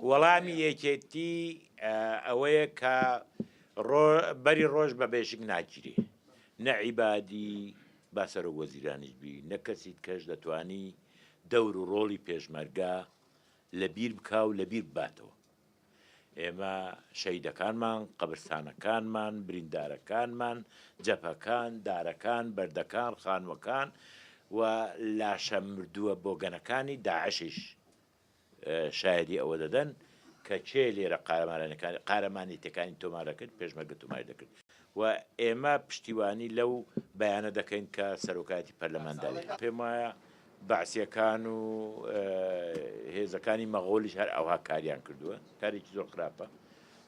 وەڵامی یەکێتی ئەوەیە کە بەری ڕۆژ بە بێشک ناگیرێ. نە عیبادی با سەرۆک وەزیرانیش بی نە کەسی کەش دەتوانی دەور و ڕۆڵی پێشمەرگە لە بیر بکا و لە بیر بباتەوە. ئێمە شەهیدەکانمان، قەبرستانەکانمان، بریندارەکانمان، جەپەکان، دارەکان، بەردەکان، خانووەکان و لاشە مردووە بۆگەنەکانی داعشیش شایەدی ئەوە دەدەن کە کێ لێرە قارەمانەکانی قارەمانێتیەکانی تۆمار دەکرد، پێشمەرگە تۆماری دەکرد و ئێمە پشتیوانی لەو بەیانە دەکەین کە سەرۆکایەتی پەرلەمان داویەتی. پێم وایە بەعسیەکان و هێزەکانی مەغۆلیش هەر ئەوها کاریان کردووە، کارێکی زۆر خراپە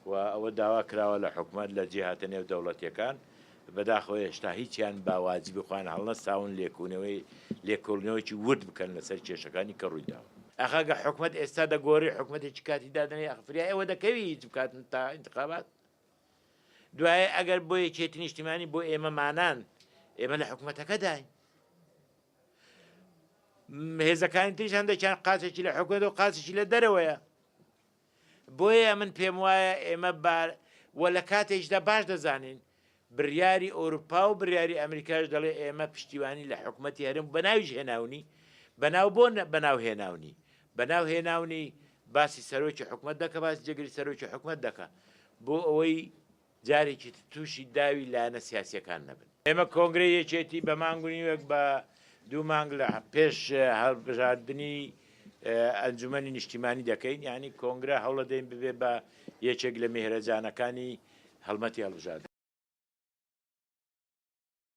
و ئەوە داوا کراوە لە حکومەت لە جیهاتە نێودەوڵەتیەکان، بەداخەوە هێشتا هیچیان بە واجبی خۆیان هەڵنەستاون لێکونەوەی لێکۆڵینەوەیەکی ورد بکەن لەسەر کێشەکانی کە ڕوویداوە. ئاخە گەر حکومەت ئێستا دەگۆری حکومەتێکی کاتی دادەنێی ئاخە فریای ئەوە دەکەوی هیچ بکات تا ئینتخابات دوایە ئەگەر بۆ یەکێتی نیشتیمانی بۆ ئێمە مانان ئێمە لە حکومەتەکەداین هێزەکانی تریش هەندێکیان قاچێکی لە حکومەت و قاچێکی لە دەرەوەیە بۆیە من پێم وایە ئێمە بار و لە کاتێکدا باش دەزانین بڕیاری ئەوروپا و بڕیاری ئەمریکاش دەڵێ ئێمە پشتیوانی لە حکومەتی هەرێم بەناویش هێناونی بەناو بۆ بەناو هێناونی بەناو هێناونی باسی سەرۆکی حکومەت دەکە باسی جێگری سەرۆکی حکومەت دەکە بۆ ئەوەی جارێکی تر تووشی داوی لایەنە سیاسییەکان نەبن. ئێمە کۆنگرەی یەکێتی بە مانگ و نیوێک بە دوو مانگ لە پێش هەڵبژاردنی ئەنجومەنی نیشتیمانی دەکەین، یانی کۆنگرە هەوڵەدەین ببێ بە یەکێک لە میهرەجانەکانی هەڵمەتی هەڵبژاردن.